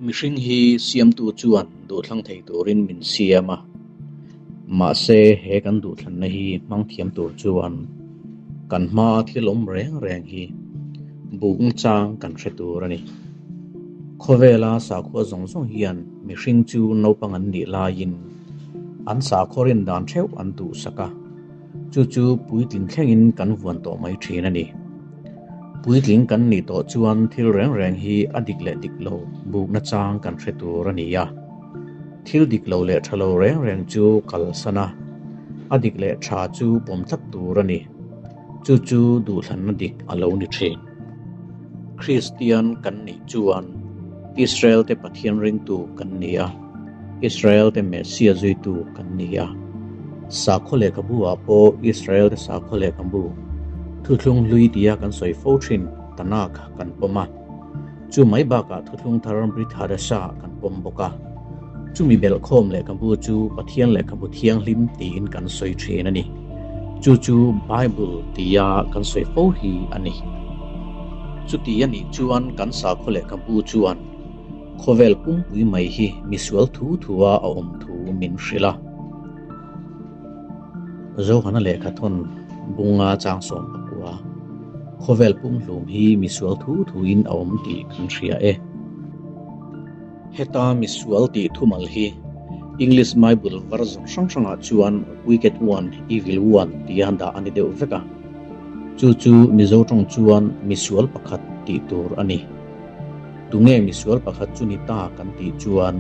Mihring hi siamtu chuan duhthlang thei turin min siam a, mahse he kan duhthlanna hi hmang thiam tur chuan kan hmaa thil awm reng reng hi bukna chang kan hre tur a ni. Khawvela sakhua zawng zawng hian mihring chu naupang an nih laiin an sakhaw rin dan theuh an duhsak a. Chu chu puitling thlengin kan vuan tawh mai thin a ni. Puitling kan nih tawh chuan thil reng reng hi a dik leh dik lo bukna chang kan hre tur a ni a. Thil dik lo leh tha lo reng reng chu kalsan a, a dik leh tha chu pawm tlat tur a ni. Chu chu duhthlanna dik a lo ni thin. Kristian kan nih chuan Israel te Pathian ringtu kan ni a. Israel te Messia zuitu kan ni a. Sakhaw lehkhabu ah pawh Israel te sakhaw lehkhabu Thuthlung hlui tia kan sawi fo thin Tanakh kan pawm a. Chu mai bakah Thuthlung thar Brit Hadashah kan pawm bawk a. Chumi belhkhawm lehkhabu chu Pathian lehkhabu thianghlim tiin kan sawi thin a ni. Chu chu Bible tia kan sawi fo hi a ni. Chuti a nih chuan kan sakhaw lehkhabu chuan Khawvel pumpui mai hi misual thu thua a awm thu min hrilh a. Zohana lehkhathawn bunga chang 19, Khawvel pumhlum hi misual thu thuin a awm tih kan hria e. Heta misual tih thumal hi English Bible version hrang hrangah chuan wicked one, evil one tia dah a ni deuh vek a. Chu chu Mizo tawng chuan misual pakhat tih tur a ni. Tunge misual pakhat chu ni ta kan tih chuan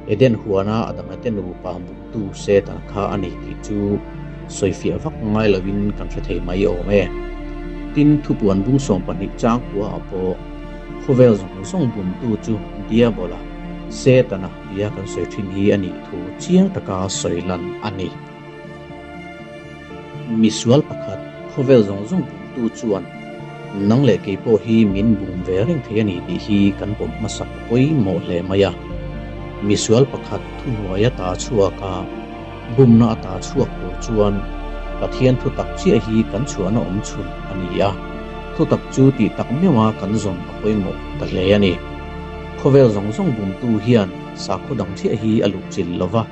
Eden huana Adama te nupa buktu Satan kha a ni tih chu sawifiah vak ngai loin kan hre thei mai awm e. Tin, thupuan bung 12 chang kuaah pawh khawvel zawng zawng bumtu chu Diabola, Setana tia kan sawi thin hi a nih thu chiang taka sawi lan a ni. Misual pakhat khawvel zawng zawng bumtu chuan nang leh kei pawh hi min bum ve reng thei a ni tih hi kan pawm hmasak pawimawh hle mai a. Misual pakhat thuhnuai a ta chhuak a, bumna a ta chhuak tur chuan Pathian thutak chiah hi kan chhuahna awm chhun a ni a, thutak chu tih tak meuha kan zawn a pawimawh ta hle a ni. Khawvel zawng zawng bumtu hian sakhaw dang chiah hi a luhchilh lo va.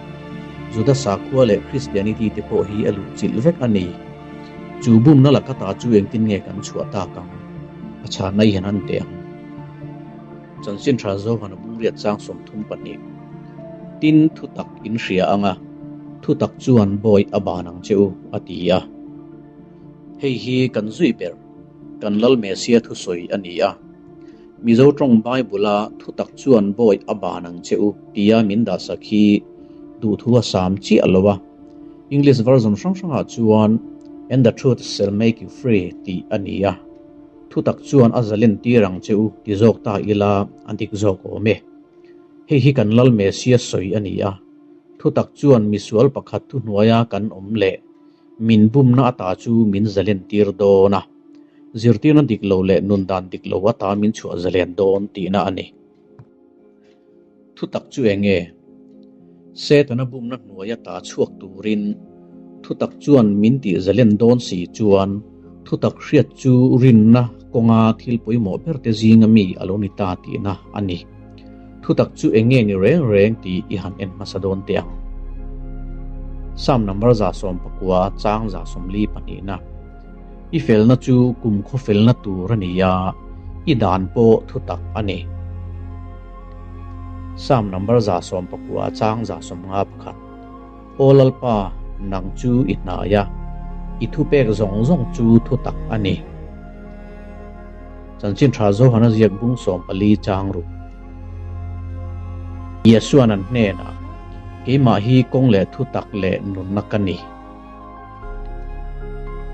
Juda sakhua leh Christianity te pawh hi a luh chilh vek a ni. Chu bumna laka ta chu engtin nge kan chhuah tak ang? A chhanna i han han teh ang. Chanchin tha Zohan a bungriat chang 32. Tin, thutak in hria ang a, thutak chuan bawi a ban ang che u, a ti a. Hei hi kan zui ber, kan Lal Messia thusawi a ni a. Mizo tawng Bible-a thutak chuan bawi a ban ang che u tia min dahsak hi duhthu a sam chiah lo a. English version hrang hrangah chuan And the truth shall make you free tih a ni a. Thutak chuan a zalen tir ang che u ti zawk ta ila a dik zawk awm e. Hei hi kan Lal Messia sawi a ni a. Thutak chuan misual pakhat thuhnuaia kan awm leh min bumna ata chu min zalen tir dawn a. Zirtirna dik lo leh nun dan dik lo ata min chhuah zalen dawn tihna a ni. Thutak chu eng nge? Setana bumna hnuai ata chhuak turin thutak chuan min tih zalen dawn si chuan thutak hriat chu rinna kawnga thil pawimawh berte zinga mi a lo ni ta tihna a ni. Thutak chu eng nge ni reng reng tih i han en hmasa dawn teh ang. Psalm number 119 chang 42. I felna chu kum khaw felna tur a ni a, i dan pawh thutak a ni. Psalm number 119 chang 51. Aw Lalpa, nang chu i hnai a, i thupek zawng zawng chu thutak a ni. Chanchin tha Johana ziak bung 14 chang ruk. Iesuan an hnenah, Keimah hi kawng leh thutak leh nunna ka ni.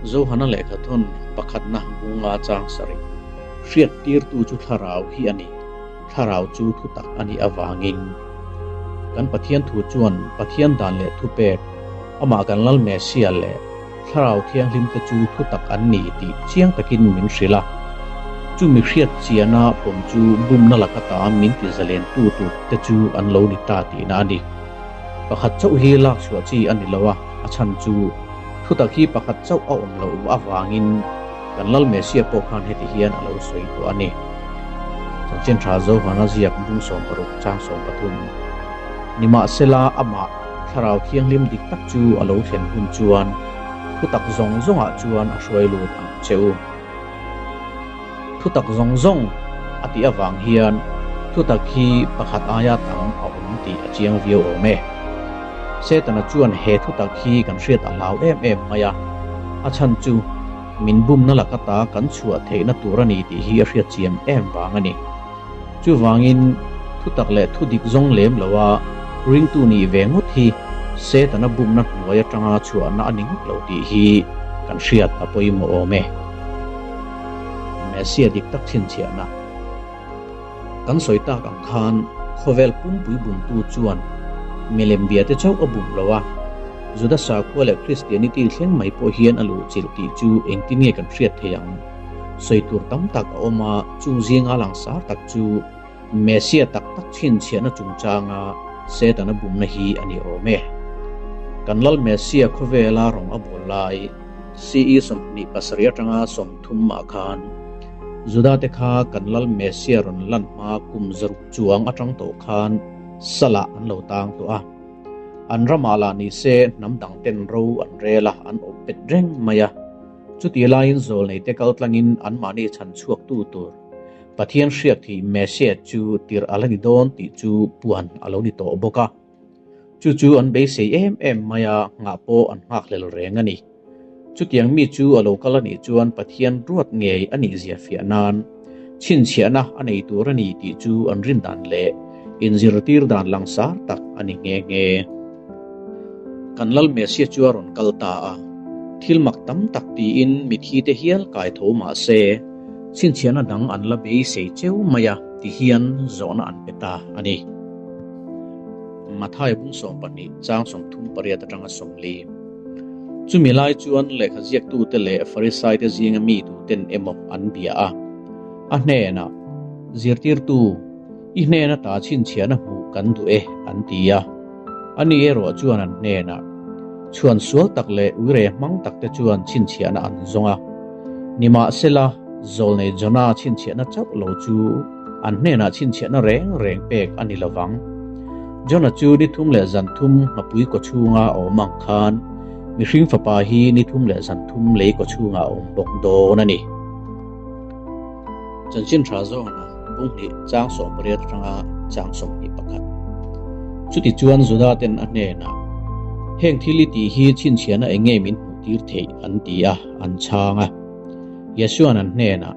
Johana lehkhathawn pakhatna bunga chang sarih. Hriat tirtu chu thlarau hi a ni. Thlarau chu thutak a nih avangin kan Pathian thu chuan Pathian dan leh thupek, amah kan Lal Messia leh Thlarau Thianghlimte chu thutak an ni tih chiang takin min hrilh a. Chumi hriat chiana pawm chu bumna laka ta min ti zalen tu tur te chu an lo ni ta tihna a ni. Pakhat chauh hi lak chhuah chi a ni lo a, a chhan chu thutak hi pakhat chauh a awm loh avangin kan Lal Messia pawh khan heti hian a lo sawi tawh a ni. Chanchin Tha Zohana ziak bung 60 chang 13. Nimahsela amah Thlarau Thianghlim dik tak chu a lo thlen hun chuan thutak zawng zawngah chuan a hruai lut ang che u. Thutak zawng zawng a tih avang hian thutak hi pakhat aia tam a awm tih a chiang viau awm e. Setana chuan he thutak hi kan hriat a hlau em em mai a, a chhan chu min bumna laka ta kan chhuah theihna tur a ni tih hi a hriat chian em vang a ni. Chuvangin thutak leh thudik zawng lem loa ringtu nih ve ngawt hi Setana bumna hnuai atanga chhuahna a ni ngawt lo tih hi kan hriat a pawimawh awm e. Messia dik tak chhinchhiahna kan sawi tak ang khan khawvel pumpui bumtu chuan milem bia te chauh a bum lo a, Juda sakhua leh Christianity thleng mai pawh hian a luhchilh tih chu engtin nge kan hriat thei ang? Sawi tur tam tak a awm a, chung zinga langsar tak chu Messia tak tak chhinchhiahna chungchanga Setana bumna hi a ni awm e. Kan Lal Messia khawvela rawng a bawl lai, CE 27 atanga 30 ah khan Juda te kha kan Lal Messia rawn lan hma kum zaruk chuang atang tawh khan salah an lo tang tawh a. An ramah lah ni se hnam dang ten ro an rel a, an awp bet reng mai a. Chutih laiin zawlneite kal tlangin anmahni chhan chhuaktu tur Pathian hriak thih Messia chu tirh a la ni dawn tih chu puan a lo ni tawh bawk a. Chu chu an beisei em em mai a, nghah pawh an nghakhlel reng a ni. Chutiang mi chu a lo kal a nih chuan Pathian ruat ngei a nih zia fiah nan chhinchhiahna a nei tur a ni tih chu an rin dan leh inzirtir dan langsar tak a ni nghe nghe. Kan Lal Messia chu a rawn kal ta a, thil mak tam tak tiin mithi te hial kai tho mah se, chhinchhiahna dang an la beisei cheu mai a ti hian zawhna an pe ta a ni. Matthai bung 12 chang 38 atanga 40. Chumi lai chuan lehkha ziaktute leh Farisaite zinga mi tuten emaw an bia a, a hnenah, Zirtirtu, I hnena ta chhinchhiahna hmuh kan duh e, an ti a. Ani erawh chuan an hnenah, Chhuan sual tak leh uire hmang takte chuan chhinchhiahna an zawng a. Nimahsela, zawlnei Jonah chhinchhiahna chauh lo chu an hnenah chhinchhiahna reng reng pek a ni lovang. Jonah chu ni thum leh zan thum nghapui kaw chhunga a awm ang khan, mihring fapa hi ni thum leh zan thum lei kaw chhungah a awm bawk dawn a ni. Chanchin tha zawna bung hnih chang 18 atanga chang 21. Chutichuan Juda ten a hnenah, Heng thil i tih hi chhinchhiahna eng nge min hmuh tir theih? an ti a, an chhang a. Yeshua'n an hnenah,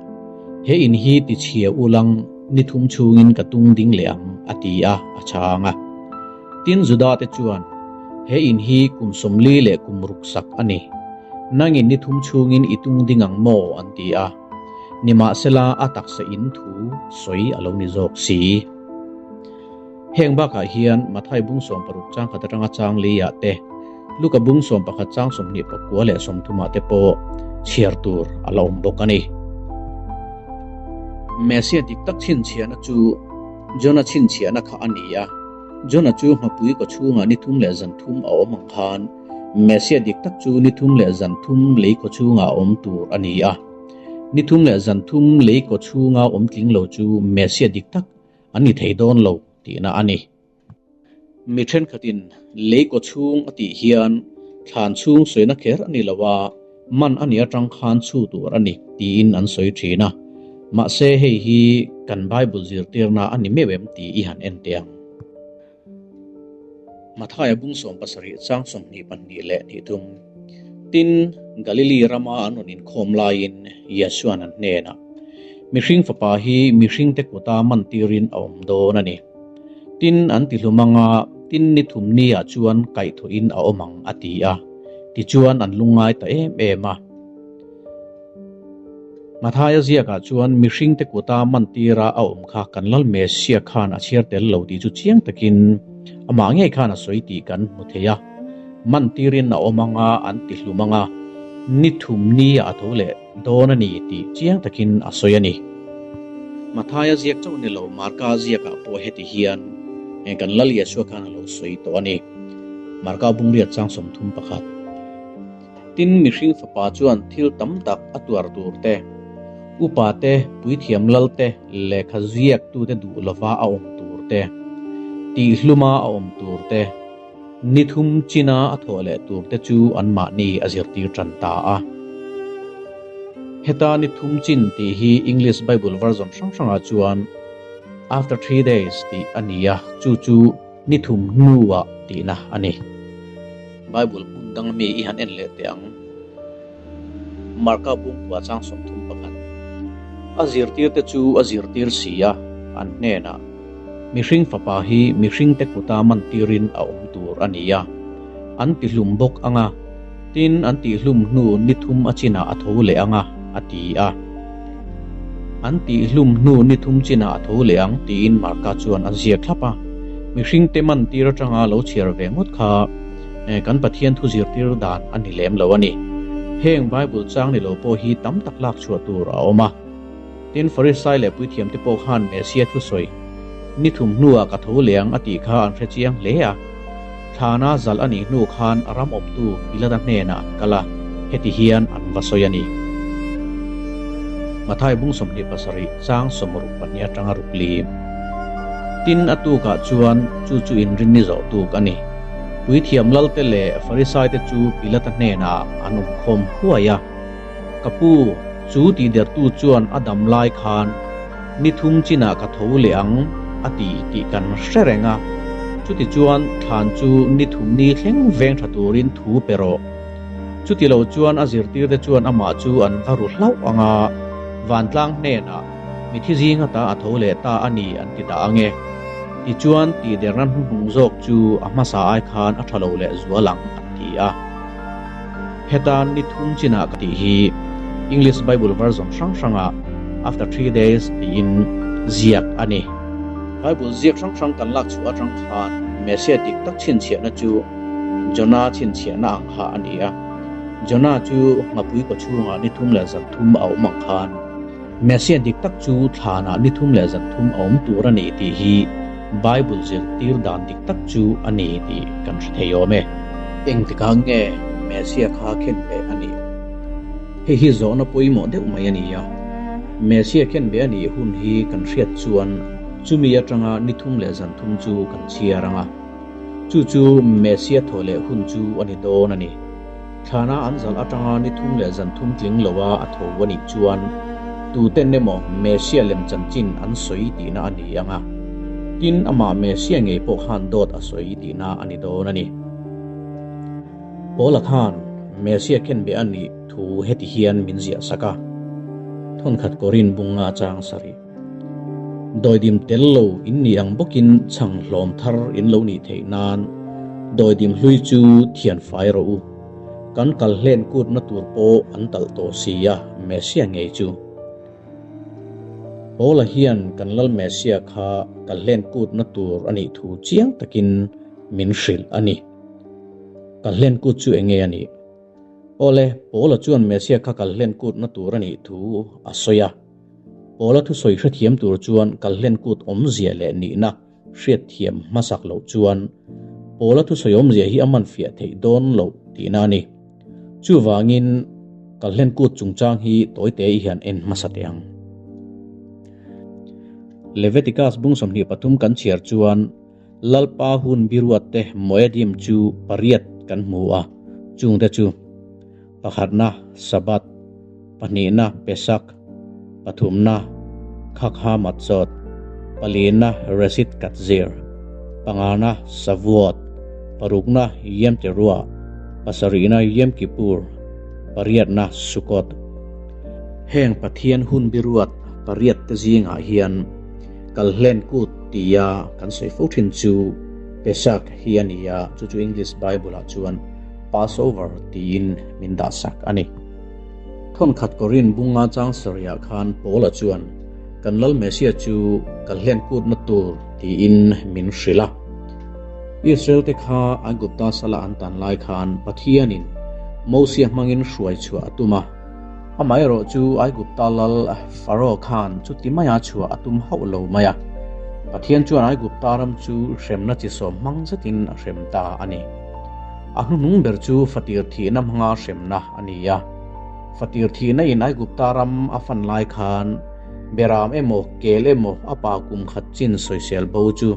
He in hi tichhia ulang ni thum chhungin ka tung ding leh ang, a ti a, a chhang a. Tin Juda te chuan, He in hi kum 40 leh kum ruk sak a ni. Nangin ni thum chhungin i tung ding ang maw? an ti a. Nimahsela a taksa in thu sawi a lo ni zawk si. Heng bakah hian Matthai bung 60 chang khat atanga chang li ah te, Luka bung 11 chang 29 leh 30 ah te pawh chhiar tur a la awm bawk a ni. Messia dik tak chhinchhiahna chu Jona chhinchhiahna kha a ni a. Jona chu hmapui kaw chhungah ni thum leh zan thum a awm ang khan Messia dik tak chu ni thum leh zan thum lei kaw chhungah a awm tur a ni a. Ni thum leh zan thum lei kaw chhunga awm tling lo chu Messia dik tak an ni thei dawn lo tihna a ni. Mi thenkhatin lei kaw chhung a tih hian thlan chhung sawina kher a ni lo a, man a ni atang khan chhu tur a ni tiin an sawi thin a. Mahse hei hi kan Bible zirtirna a ni meuh em tih i han en teh ang. Matthai bung 17 chang 22 leh 23. Tin, Galili rama an rawn inkhawm laiin Yeshua'n an hnenah, Mihring fapa hi mihringte kuta man tirin a awm dawn a ni. Tin, an ti hlum anga tin ni thum ni ah chuan kaihthawhin a awm ang, a ti a. Tichuan an lungngai ta em em a. Matthai a ziakah chuan mihringte kuta man tira a awm kha kan Lal Messia khan a chhiar tel lo tih chu chiang takin amah ngei khan a sawi tih kan hmu thei a. Man tirin a awm anga an ti hlum anga ni thum ni ah a tho leh dawn a ni tih chiang takin a sawi a ni. Matthai a ziak chauh ni lo Marka ziakah pawh heti hian kan Lal Yeshua khan a lo sawi tawh a ni. Marka bungriat chang 31. Tin, mihring fapa chuan thil tam tak a tuar tur te, Upa te, puithiam lal te, lehkha ziaktute duh lova a awm tur te, tihhluma a awm tur te, ni thum china a thawh leh tur te chu anmahni a zirtir tan ta a. Heta ni thum chin tih hi English Bible version hrang hrangah chuan after three days tih a ni a, chu chu ni thum hnuah tihna a ni. Bible hmun dang mi i han en leh teh ang. Marka bungkua chang 31. A zirtirte chu a zirtir si a, an hnenah, Mihring fapa hi mihringte kuta mantirin a awm tur a ni a, an tihlum bawk ang a, tin an tihlum hnu ni thum a chinah a tho leh ang a, a ti a. An tihlum hnu ni thum chinah a tho leh ang tiin Marka chuan a ziak thlap a. Mihringte mantir atanga lo chhiar ve ngawt kha kan Pathian thu zirtir dan a ni lem lo a ni. Heng Bible chang ni lo pawh hi tam tak lak chhuah tur a awm a. Tin, Farisai leh puithiamte pawh khan Messia thusawi, Ni thum hnuah ka tho leh ang a tih kha an hre chiang hle a. Thlana zalh a nih hnu khan a ram awptu Pilata hnenah an kal a, heti hian an va sawi a ni. Mathai bung 27 chang 62 atanga ruk li. Tin, a tukah chuan chu chu inrinni zawh tuk a ni. Puithiam lalte leh Farisaite chu Pilata hnenah an awmkhawm huai a. Ka pu, chu tihdertu chuan a dam lai khan ni thum chinah ka tho leh ang a ti tih kan hre reng a. Chutichuan thlan chu ni thum ni thleng veng tha turin thu pe rawh. Chuti lo chuan a zirtirte chuan amah chu an va ru hlauh ang a, vantlang hnenah mithi zinga ta a tho leh ta a ni an ti dah ang e. Tichuan tihderna hnuhnung zawk chu a hmasa ai khan a tha lo leh zual ang an ti a. Heta ni thum chinah ka tih hi English Bible version hrang hrangah after three days tiin ziak a ni. Bible ziak hrang hrang kan lak chhuah atang khan Messiah dik tak chhinchhiahna chu Jonah chhinchhiahna ang kha a ni a. Jonah chu nghapui kaw chhungah ni thum leh zan thum a awm ang khan Messiah dik tak chu thlanah ni thum leh zan thum a awm tur a ni tih hi Bible zirtir dan dik tak chu a ni tih kan hre thei awm e. Engtikah nge Messiah kha khen ve a nih? Hei hi zawhna pawimawh deuh mai a ni a. Messiah khen ve a nih hun hi kan hriat chuan chumi atanga ni thum leh zan thum chu kan chhiar ang a. Chu chu Messiah thawh leh hun chu a ni dawn a ni. Thlana an zalh atanga ni thum leh zan thum tling loa a tho a nih chuan tuten emaw Messiah lem chanchin an sawi tihna a ni ang a. Tin, amah Messiah ngei pawh khan dawt a sawi tihna a ni dawn a ni. Paula khan Messiah khenbeh a nih thu heti hian min ziah sak a, Thawnkhat Korin bunga chang sarih. Dawidim tel lo in nih ang bawkin chhang hlawm thar in lo nih theih nan dawidim hlui chu thian fai rawh u. Kan kal hlen kutna tur pawh an talh tawh si a, Messiah ngei chu. Paula hian kan Lal Messiah kha kal hlen kutna tur a nih thu chiang takin min hrilh a ni. Kal hlen kut chu enge a nih? Awle, Paula chuan Messiah kha kal hlen kutna tur a nih thu a sawi a. Paula thusawi hrethiam tur chuan kalhlen kut awmzia leh nihna hriatthiam hmasak loh chuan Paula thusawi awmzia hi a man fiah theih dawn loh tihna a ni. Chuvangin kalhlen kut chungchang hi tawite i hian en hmasa teh ang. Leviticus bung 23 kan chhiar chuan Lalpa hun biruatte Moedim chu pariat kan hmu a, chungte chu, Pakhatna, Sabbath, pahnihna, Pesach, pathumna, Chag HaMatzot, palina, Resit Katzir, pangana, Shavuot, parukna, Yom Teruah, pasarihna, Yom Kippur, pariatna, Sukkot. Heng Pathian hun biruat pariat te zingah hian Kalhlen Kut tia kan sawi fo thin chu Pesach hi a ni a, chu chu English Bible-ah chuan Passover tiin min dahsak a ni. Thawnkhat Korin bunga chang sarihah khan Paula chuan kan Lal Messiah chu kalhlen kutna tur tiin min hrilh a. Israel-te kha Aigupta sala an tan lai khan Pathianin Mosia hmangin hruai chhuah a tum a. Amaherawh chu Aigupta lal Pharaoh khan chuti maia chhuah a tum hauh lo mai a. Pathian chuan Aigupta ram chu hremna chi sawm hmang zetin a hrem ta a ni. A hnuhnung ber chu fatir thihna hmanga hremna a ni a. Fatir thihna in Aigupta ram a fan lai khan Beram emaw kel emaw a pa kum khat chin sawisel bo chu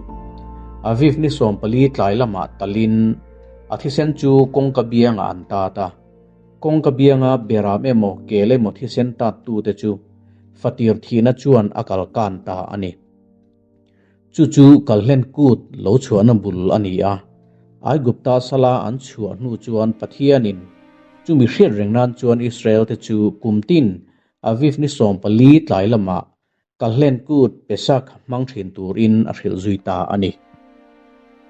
Aviv ni 14 tlai lamah talin a thisen chu kawngka biangah an tat a. Kawngka bianga Beram emaw kel emaw thisen tattute chu fatir thihna chuan a kalkan ta a ni. Chu chu Kalhlen kut lo chhuahna bul a ni a. Aigupta sala an chhuah hnu chuan Pathianin chumi hriat reng nan chuan Israel-te chu kum tin Aviv ni 14 tlai lamah Kalhlen kut Pesach hmang thin turin a hrilh zui ta a ni.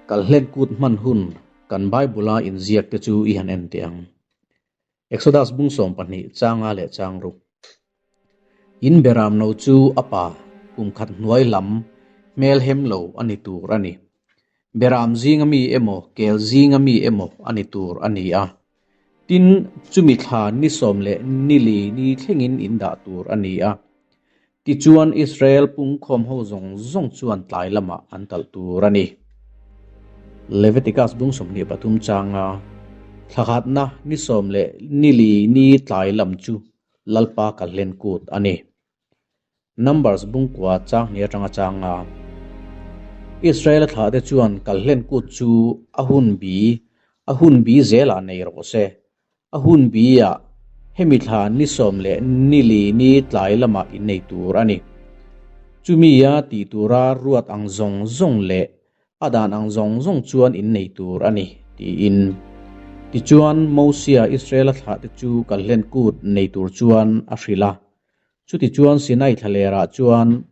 Kalhlen kut hman hun kan Bible-a inziak te chu i han en teh ang. Exodus bung 12 changa leh chang ruk. In beram no chu a pa kum khat hnuai lam hmel hem lo a ni tur a ni. Beram zinga mi emaw kel zinga mi emaw a ni tur a ni a. Tin, chumi thla ni sawm leh ni li ni thlengin in dah tur a ni a. Tichuan Israel pungkhawm ho zawng zawng chuan tlai lamah an talh tur a ni. Leviticus bung 23 changa thlakhatna ni sawm leh ni li ni tlai lam chu Lalpa Kalhlen kut a ni. Numbers bung kua chang hnih atanga changa Israel-a thlahte chuan Kalhlen kut chu a hun bi a hun bi zelah nei rawh se. A hun bi-ah hemi thla ni sawm leh ni li ni tlai lamah innei tur a ni. Chumia tih tura ruat ang zawng zawng leh a dan ang zawng zawng chuan innei tur a ni, tiin. Tichuan, Mosia Israel-a thlahte chu Kalhlen kut nei tur chuan a hrilh a. Chutichuan Sinai thlalerah chuan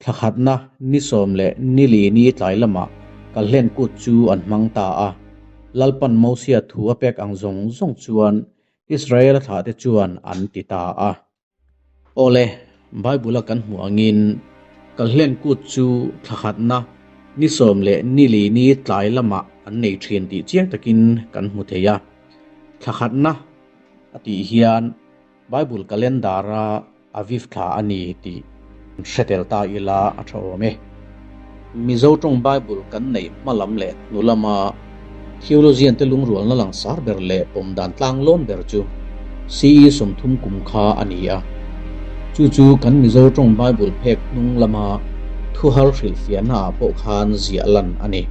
Thla khatna ni sawm leh ni li ni tlai lamah Kalhlen kut chu an hmang ta a. Lalpan Mosia thu a pek ang zawng zawng chuan Israel-a thlahte chuan an ti ta a. Awle, Bible-a kan hmuh angin Kalhlen kut chu thla khatna ni sawm leh ni li ni tlai lamah an nei thin tih chiang takin kan hmu thei a. Thla khatna a tih hian Bible calendar-a Aviv thla a ni tih hre tel ta ila a tha awm e. Mizo tawng Bible kan neih hma lam leh hnu lama theologian te lungrualna langsar ber leh pawm dan tlang lawn ber chu CE 30 kum kha a ni a. Chu chu kan Mizo tawng Bible phek hnung lama thuhar hrilhfiahna ah pawh khan ziah lan a ni.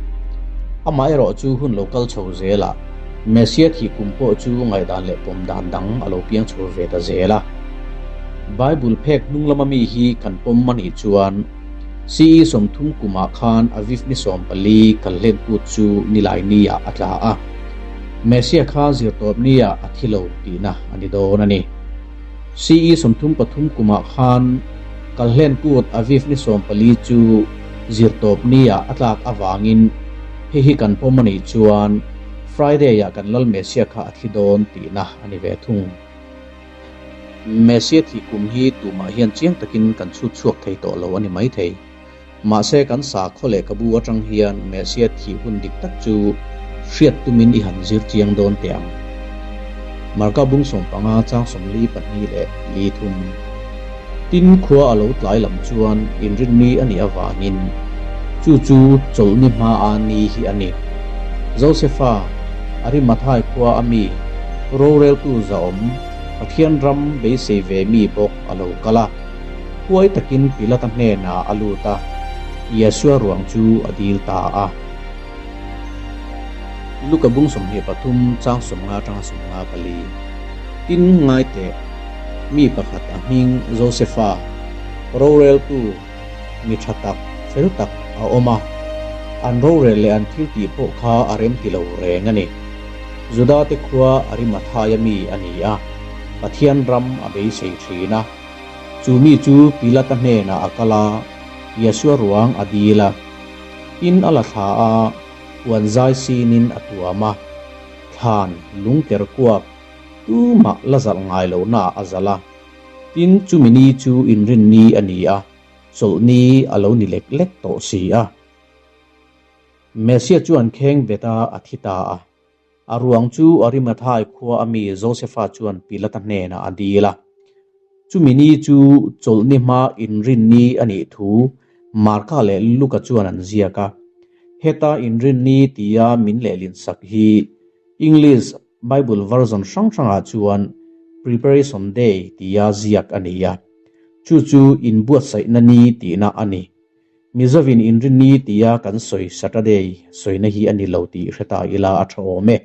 Amaherawh chu hun lo kal chho zelah Messia thih kum pawh chu ngaihdan leh pawm dan dang a lo piang chho ve ta zel a. Bible phek hnung lama mi hi kan pawm a nih chuan CE 30 kumah khan Aviv ni 14 Kalhlen kut chu nilai niah a tla a. Messia kha zirtawp niah a thi lo tihna a ni dawn a ni. CE 33 kumah khan Kalhlen kut Aviv ni 14 chu zirtawp niah a tlak avangin hei hi kan pawm a nih chuan Friday-ah kan Lal Messia kha a thi dawn tihna a ni ve thung. Messia thih kum hi tumah hian chiang takin kan chhut chhuak thei tawh lo a ni maithei. Mahse kan sakhaw lehkhabu atang hian Messia thih hun dik tak chu hriat tumin i han zir chiang dawn teh ang. Marka bung 15 chang 42 leh li thum. Tin khua a lo tlai lam chuan inrinni a nih avangin chu chu chawlhni hmaa ni hi a ni. Josefa, Arimathai khua a mi, roreltu zahawm, Pathian ram beisei ve mi bawk a lo kal a. Huai takin Pilata hnenah a lut a, Yeshua ruang chu a dil ta a. Luka bung 23 chang 50 atanga 54. Tin ngai teh, mi pakhat a hming Josefa, roreltu mi tha tak, fel tak a awm a. An rorel leh an thil tih pawh kha a rem ti lo reng a ni. Juda te khua Arimathaia mi a ni a, Pathian ram a beisei thin a. Chu mi chu Pilata hnenah a kal a, Yeshua ruang a dil a. Tin a la thla a, puan zai sinin a tuam a, thlan lungker kuak tumah la zalh ngai lohnaah a zalh a. Tin chumi ni chu inrinni a ni a, chawlhni a lo ni lek lek tawh si a. Messia chuan kheng bet a, a thi ta a. A ruang chu Arimathai khua a mi Josefa chuan Pilata hnenah a dil a. Chumi ni chu chawlhni hma inrinni a nih thu Marka leh Luka chuan an ziak a. Heta inrinni tia min lehlin sak hi English Bible version hrang hrangah chuan Preparation Day tia ziak a ni a, chu chu inbuatsaihna ni tihna a ni. Mizovin Inrinni tia kan sawi Saturday sawina hi a ni lo tih hre ta ila a tha awm e.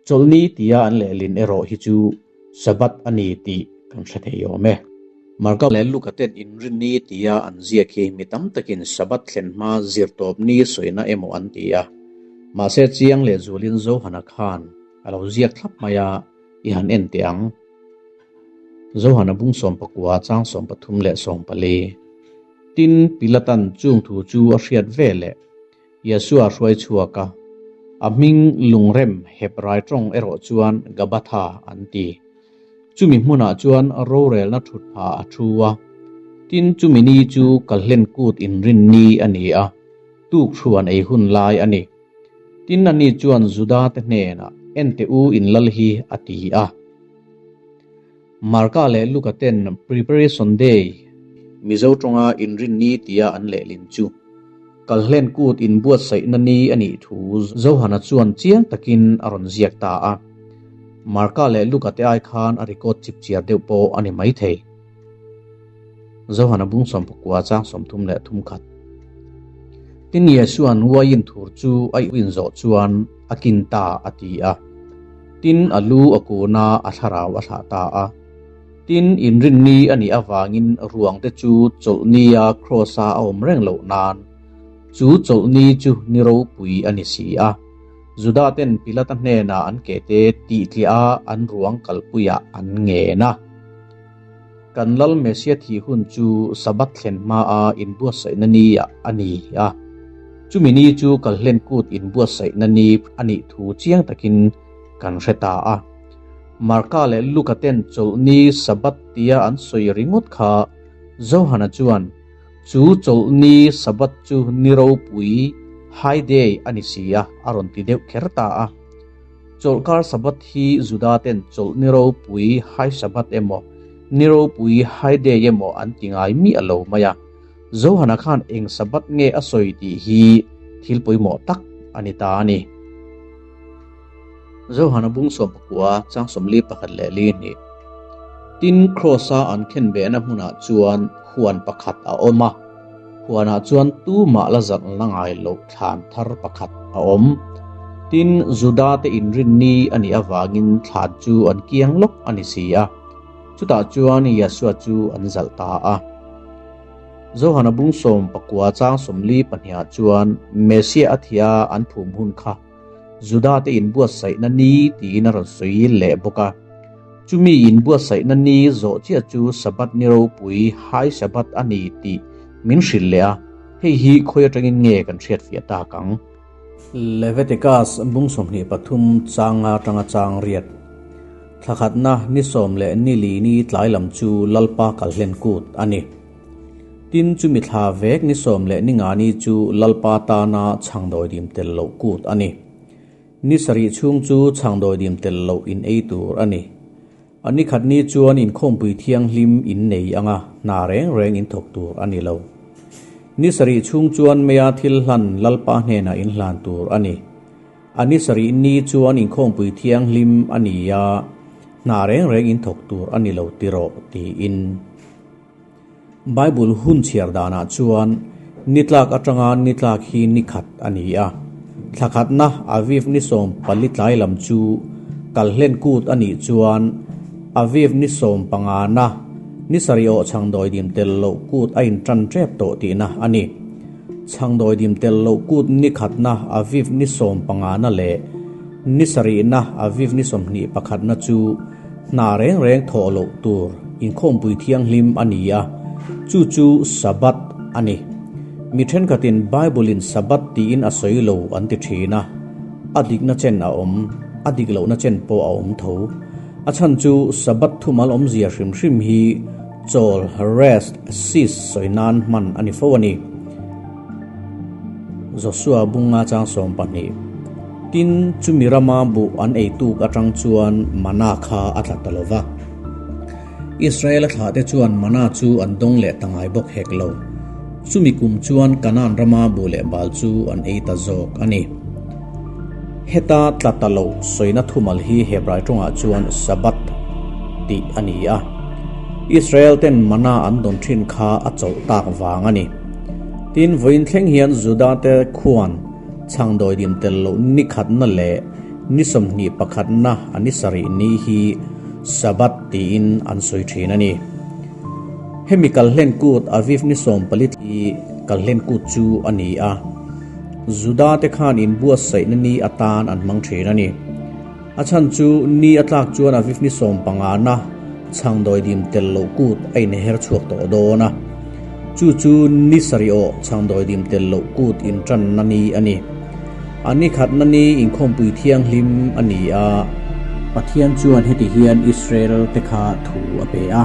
Chawlhni tia an lehlin erawh hi chu Sabbath a ni tih kan hre thei awm e. Marka leh Luka ten Inrinni tia an ziak hi mi tam takin Sabbath thlen hma zirtawpni sawina emaw an ti a. Mahse chiang leh zualin Johana khan a lo ziak thlap mai a, i han en teh ang. Johana bung 19 chang 13 leh 14. Tin, Pilatan chung thu chu a hriat ve leh Yeshua hruai chhuak a, a hming lungrem Hebrai tawng erawh chuan Gabatha an ti. Chumi hmunah chuan rorelna thut pha a thu a. Tin, chumi ni chu Kalhlen kut inrin ni a ni a, tuk hruan ei hun lai a ni. Tin, ani chuan Juda te hnenah, Ente u in lal hi, a ti a. Marka leh Luka ten Preparation Day, Mizo tawnga Inrinni tia an lehlin chu Kalhlen kut inbuatsaihna ni a nih thu Johana chuan chiang takin a rawn ziak ta a. Marka leh Luka te ai khan a record chipchiar deuh pawh a ni maithei. Johana bung 19 chang 33 khat. Tin Iesuan uaiin thur chu a inzawh chuan a kin ta a ti a. Tin, a lu a kun a, a thlarau a thlah ta a. Tin, inrinni a nih avangin ruangte chu chawlhnia kraws-a a awm reng loh nan, chu chawlhni chu ni ropui a ni si a. Juda-ten Pilata hnenah an kete tihtliah a an ruang kalpuiah an ngen a. Kan Lal Messia thih hun chu Sabbath thlen hmaa inbuatsaihna ni ah a ni a. Chumi ni chu Kalhlen kut inbuatsaihna ni a nih thu chiang takin kan hre ta a. Marka leh Luka ten chawlhni Sabbath tia an sawi ringawt kha Johana chuan chu chawlhni Sabbath chu ni ropui, high day, a ni si a a rawn ti deuh kher ta a. Chawlhkar Sabbath hi Juda ten chawlh ni ropui High Sabbath emaw, ni ropui High Day emaw an ti ngai miah lo mai a. Johana khan eng Sabbath nge a sawi tih hi thil pawimawh tak a ni ta a ni. Johana bung 19 chang 41 leh li hnih. Tin, Kraws-a an khenbehna hmunah chuan huan pakhat a awm a, huanah chuan tumah la zalhna ngai loh thlan thar pakhat a awm. Tin, Juda-te inrinni a nih avangin thlan chu an kiang lawk a ni si a, chutah chuan Yeshua chu an zalh ta a. Johana bung 19 chang 42 chuan Messiah a thia an phum hun kha Juda-te inbuatsaihna ni tiin a rawn sawi leh bawk a. Chumi inbuatsaihna ni zawh chiah chu Sabbath ni ropui, High Sabbath, a ni tih min hrilh leh a, hei hi khawi atangin nge kan hriatfiah tak ang? Leviticus bung 23 changa tanga chang riat thlakhatna ni sawm leh ni li ni tlai lam chu Lalpa kalhlen kut a ni. Tin, chumi thla vek ni sawm leh ni nga ni chu Lalpa tana chhangdawidim tel loh kut a ni. Ni sarih chhung chu chhangdawidim tel loh in ei tur a ni. A ni khat ni chuan inkhawmpui thianghlim in nei anga hna reng reng in thawk tur a ni lo. Ni sarih chhung chuan meia thil hlan Lalpa hnenah in hlan tur a ni. A ni sarih ni chuan inkhawmpui thianghlim a ni a, hna reng reng in thawk tur a ni lo tiraw tiin. Bible hun chhiar danah chuan ni tlak atanga ni tlak hi ni khat a ni a. Thla khatna Aviv ni 14 tlai lam chu kalhlen kut a nih chuan Aviv ni 15na ni sarih awh chhangdawidim tel loh kut a intan tep tawh tihna a ni. Chhangdawidim tel loh kut ni khatna Aviv ni 15na leh ni sarihna Aviv ni 21na chu Hna reng reng thawh loh tur inkhawmpui thianghlim a ni a, chu chu Sabbath a ni. Mi thenkhatin Bible-in Sabbath tiin a sawi lo an ti thin a, a dikna chen a awm, a dik lohna chen pawh a awm tho. A chhan chu Sabbath thumal awmzia hrim hrim hi chawl, rest, cease sawi nan hman a ni fo a ni. Joshua bunga chang 12. Tin, chumi rama buh an ei tuk atang chuan mana kha a tla ta lo va. Israel-a thlahte chuan mana chu an dawng leh ta ngai bawk hek lo. Chumi kum chuan Kanaan rama buh leh bal chu an ei ta zawk a ni. Heta tla ta lo sawina thumal hi Hebrai tawngah chuan Sabbath. tih a ni a. Israel ten mana an dawn thin kha a chawlh tak vang a ni. Tin, vawiin thleng hian Juda te khuan chhangdawi dim tel loh ni khatna leh ni 20 pakhatna a ni sarih ni hi Sabbath tiin an sawi thin a ni. Hemi kalhlen kut Aviv ni 14 hi kalhlen kut chu a ni a. Juda te khan inbuatsaihna ni atan an hmang thin a ni. A chhan chu ni a tlak chuan Aviv ni 15 na chhangdawi dim tel loh kut a inher chhuak tawh dawn a. Chu chu ni sarih awh chhangdawi dim tel loh kut intanna ni a ni. A ni khatna ni inkhawmpui thianghlim a ni a. Pathian chuan heti hian Israel te kha thu a pe a.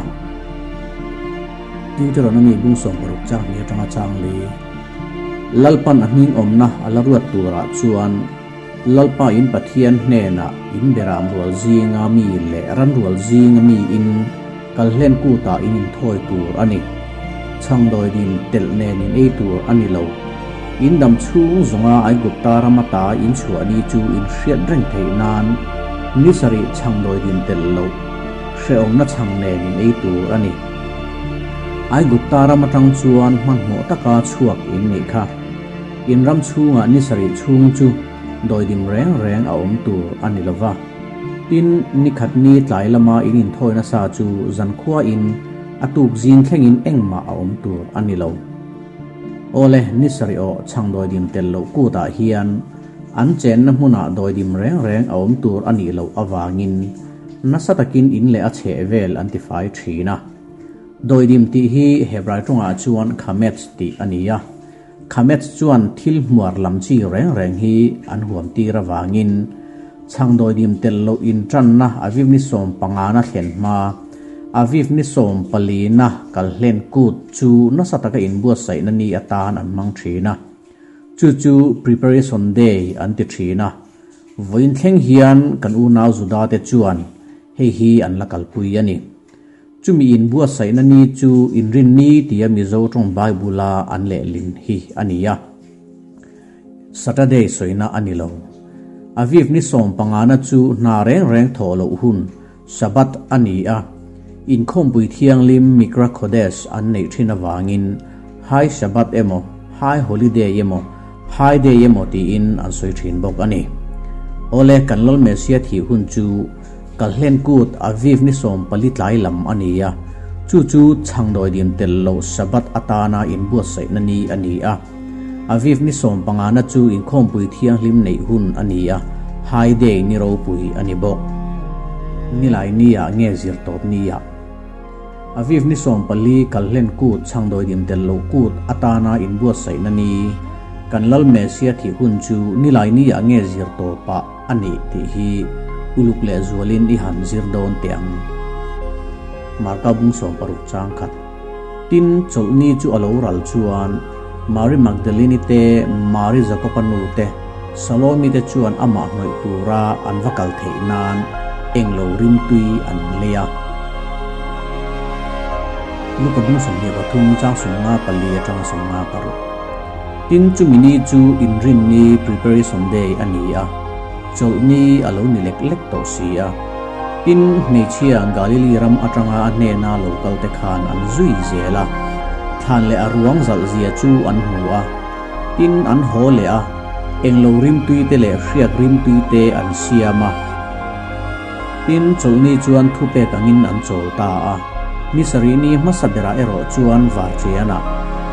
Deuteronomy bung 16 chang hnih atanga chang li. Lalpan a hming awmna a la ruat turah chuan Lalpa in Pathian hnenah in beram rual zinga mi leh ran rual zinga mi in kalhlen kutah in inthawi tur a ni. Chhangdawi dim telh nen in ei tur a ni lo. In dam chhung zawnga Aigupta ram ata in chhuah ni chu in hriat reng theih nan ni sarih chhangdawi dim telh loh hrehawmna chhang nen in ei tur a ni. Aigupta ram atang chuan hmanhmawh taka chhuak in nih kha. In ram chhungah ni sarih chhung chu dawidim reng reng a awm tur a ni lova. Tin, ni khat ni tlai lama in inthawi nasa chu zankhuain a tuk zing thlengin engmah a awm tur a ni lo. Awle, ni sarih aw chhang dawidim tel loh kutah hian an chenna hmunah dawidim reng reng a awm tur a nih loh avangin nasa takin in leh a chheh vel an tifai thin a. Dawidim tih hi Hebrai tawngah chuan khamets tih a ni a. Khamets chuan thil hmuar lam chi reng reng hi an huam tir avangin chhangdawidim tel loh intanna Aviv ni 15 na thlen hma, Aviv ni 14 na kalhlen kut chu nasa taka inbuatsaihna ni atan an hmang thin a. Chu chu Preparation Day an ti thin a. Vawiin thleng hian kan unau Juda te chuan hei hi an la kalpui a ni. Chumi inbuatsaihna ni chu Inrinni tia Mizo tawng Bible-a an lehlin hi a ni a. Saturday sawina a ni lo. Aviv ni 15 na chu hna reng reng thawh loh hun, Sabbath, a ni a. Inkhawmpui thianghlim Mikra Kodesh an neih thin avangin High Sabbath emaw, High Holiday emaw, High Day emaw tiin an sawi thin bawk a ni. Awle, kan Lal Messiah thih hun chu Kalhlen kut Aviv ni 14 tlai lam a ni a, chu chu chhangdawi dim tel loh Sabbath atana inbuatsaihna ni a ni a. Aviv ni 15 na chu inkhawmpui thianghlim neih hun a ni a, High Day ni ropui a ni bawk. Nilai ni-ah nge zir tawp ni-ah? Aviv ni 14 Kalhlen kut chhangdawi dim tel loh kut atana inbuatsaihna ni, kan Lal Messiah thih hun chu nilai ni-ah nge zir tawpah? A nih tih hi uluk leh zualin i han zir dawn teh ang. Marka bung 60 chang khat. Tin, chawlhni chu a lo ral chuan Mari Magdalene te, Mari Jakoba nu te, Salomi te chuan amah hnawih tura an va kal theih nan englo rimtui an lei a. Luka bung 23 chang 54 atanga 56. Tin, chumi ni chu Inrinni, Preparation Day, a ni a, chawlhni a lo ni lek lek tawh si a. Tin, hmeichhia Galili ram atanga a hnena lo kal te khan an zui zel a, thlan leh a ruang zalh zia chu an hmu a. Tin, an haw leh a, englo rimtui te leh hriak rimtui te an siam a. Tin, chawlhni chuan thupek angin an chawl ta a. Ni sarih ni hmasa berah erawh chuan Varṭianah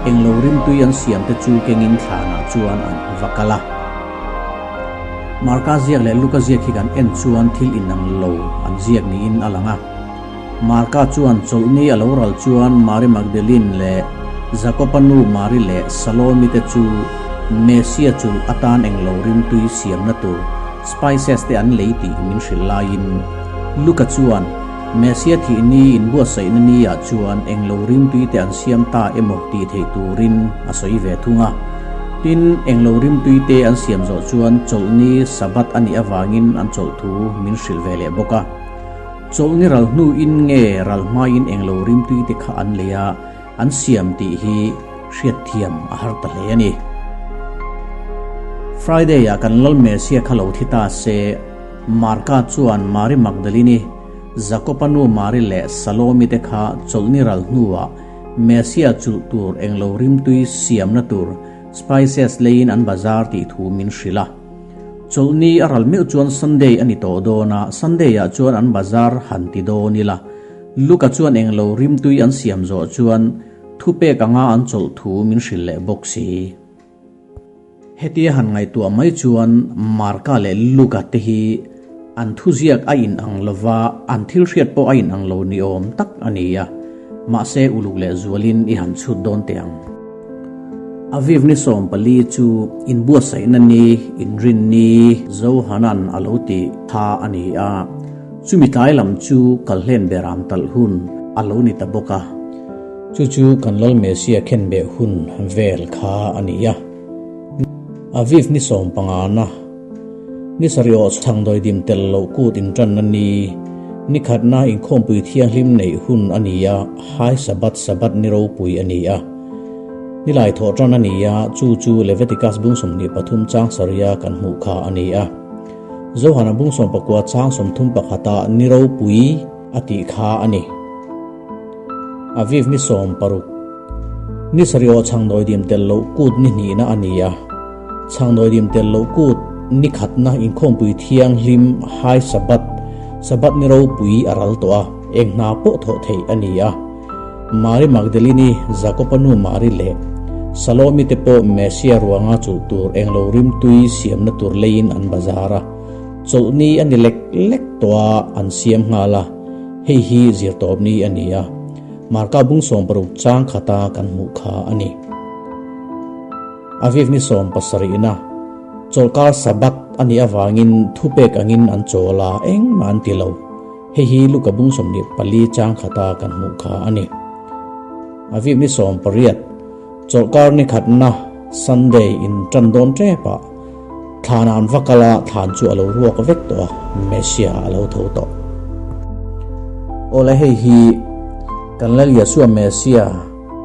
englo rimtui an siamte chu kengin thlanah chuan an va kal a. Marka ziak leh Luka ziak hi kan en chuan thil inang lo an ziak niin a lang a. Marka chuan chawlhni a lo ral chuan Mari Magdalene leh Jakoba nu Mari leh Salomi te chu Messia chulh atan englo rimtui siamna tur spices te an lei tih min hrilh laiin Luka chuan Messia thih ni inbuatsaihna ni ah chuan englo rimtui te an siam ta emaw tih theih turin a sawi ve thung a. Tin, englo rimtui te an siam zawh chuan chawlhni Sabbath a nih avangin an chawlh thu min hrilh ve leh bawk a. Chawlhni ral hnuin nge ral hmain englo rimtui te kha an lei a, an siam tih hi hriatthiam a har ta hle a ni. Friday ah kan Lal Messia kha lo thi ta se, Marka chuan Mari Magdalene-i. Jakoba nu Mari leh Salomi te kha chawlhni ral hnuah Messia chulh tur englo rimtui siamna tur spices leiin an bazar tih thu min hrilh a. Chawlhni a ral meuh chuan Sunday a ni tawh dawn a, Sunday ah chuan an bazar han ti dawn ila. Luka chuan englo rimtui an siam zawh chuan thupek anga an chawlh thu min hrilh leh bawk si. Hetia han ngaihtuah mai chuan Marka leh Luka te hi an thuziak a inang lova, an thil hriat pawh a inang lo ni awm tak a ni a, mahse uluk leh zualin i han chhut dawn teh ang. Aviv ni 14 chu inbuatsaihna ni, inrin ni, Zohanan a lo ti kha a ni a, chumi tlai lam chu kalhlen beram talh hun a lo ni ta bawk a. Chu chu kan Lal Messia khenbeh hun vel kha a ni a. Aviv ni sawmpangana, ni sarih awh chhangdawi dim tel loh kut intanna ni, ni khatna inkhawmpui thianghlim neih hun a ni a, High Sabbath, Sabbath ni ropui a ni a. Ni lai thawh tan a ni a, chu chu Leviticus bung 23 chang sarih a kan hmuh kha a ni a. Johana bung 19 chang 31 ah ni ropui a tih kha a ni. Aviv ni 60. Ni sarih aw chhangdawi dim tel loh kut ni hnihna a ni a. Chhangdawi dim tel loh kut ni khatna inkhawmpui thianghlim High Sabbath, Sabbath ni ropui a ral tawh a, eng hna pawh thawh theih a ni a. Mari Magdalini, Jakoba nu Mari leh Salomi te pawh Messia ruanga chulh tur englo rimtui siamna tur leiin an bazar a. Chawlhni a ni lek lek tawh a, an siam nghal a. Hei hi zirtawpni a ni a, Marka bung 60 chang khata kan hmuh kha a ni. Aviv ni 70na, chawlhkar Sabbath a nih avangin thupek angin an chawl a, engmah an ti lo. Hei hi Luka bung 24 chang khata kan hmuh kha a ni. Aviv ni 18, chawlhkar ni khatna, Sunday, in tan dawn tep ah, Thlan an va kal a, thlan chu a lo ruak vek tawh a, Messia a lo tho tawh. Awle hei hi kan Lal Yeshua Messia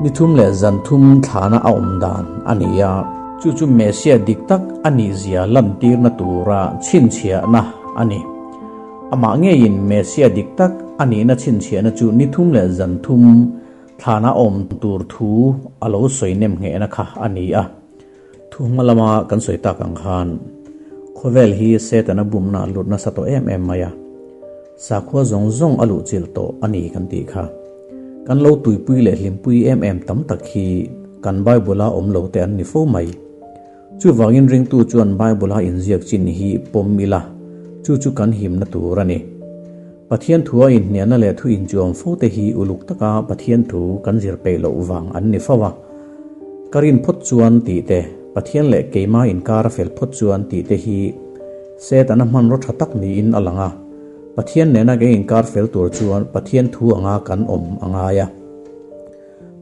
ni thum leh zan thum thlana a awm dan a ni a. Chu chu Messia dik tak a nih zia lantirna tura chhinchhiahna a ni. Amah ngeiin Messia dik tak a nihna chhinchhiahna chu ni thum leh zan thum thlana awm tur thu a lo sawi nem nghehna kha a ni a. Thu hma lama kan sawi tak ang khan khawvel hi Setana bumna a lut nasa tawh em em mai a, sakhua zawng zawng a luhchilh tawh a ni kan tih kha. Kan lo tuipui leh hlimpui em em tam tak hi kan Bible-a awm lo te an ni fo mai. Chuvangin ringtu chuan Bible-a inziak chin hi pawm ila, chu chu kan himna tur a ni. Pathian thua inhnialna leh thu inchuam fo te hi uluk taka Pathian thu kan zir peih loh vang an ni fo a. Ka rin phawt chuan tih te, Pathian leh keima inkar a fel phawt chuan tih te hi Setana hmanraw tha tak niin a lang a. Pathian nena kan inkar fel tur chuan Pathian thu anga kan awm a ngai a.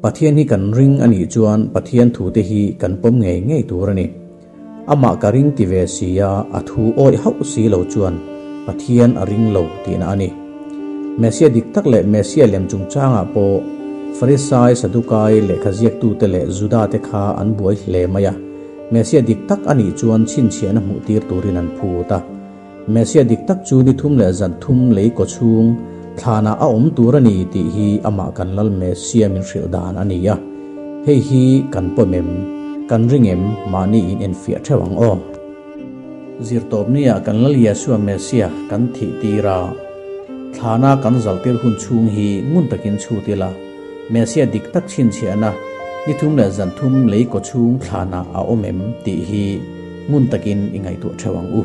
Pathian hi kan ring a nih chuan Pathian thu te hi kan pawm ngei ngei tur a ni. Amah ka ring ti ve si a, a thu awih hauh si lo chuan Pathian a ring lo tihna a ni. Messia dik tak leh Messia lem chungchangah pawh Farisai, Sadukai, lehkha ziaktute leh Judate kha an buai hle mai a. Messia dik tak a nih chuan chhinchhiahna hmuhtir turin an phut a. Messia dik tak chu ni thum leh zan thum lei kaw chhung thlanah a awm tur a ni tih hi amah kan Lal Messia min hrilh dan a ni a. Hei hi kan pawm em? Kan ring em? Mahni in enfiah theuh ang aw. Zirtawpnia kan Lal Yeshua Messia kan thih tir a, thlana kan zaltir hun chhung hi ngun takin chhut ila, Messia dik tak chhinchhiahna ni thum leh zan thum lei kaw chhung thlanah a awm em tih hi ngun takin i ngaihtuah theuh ang u.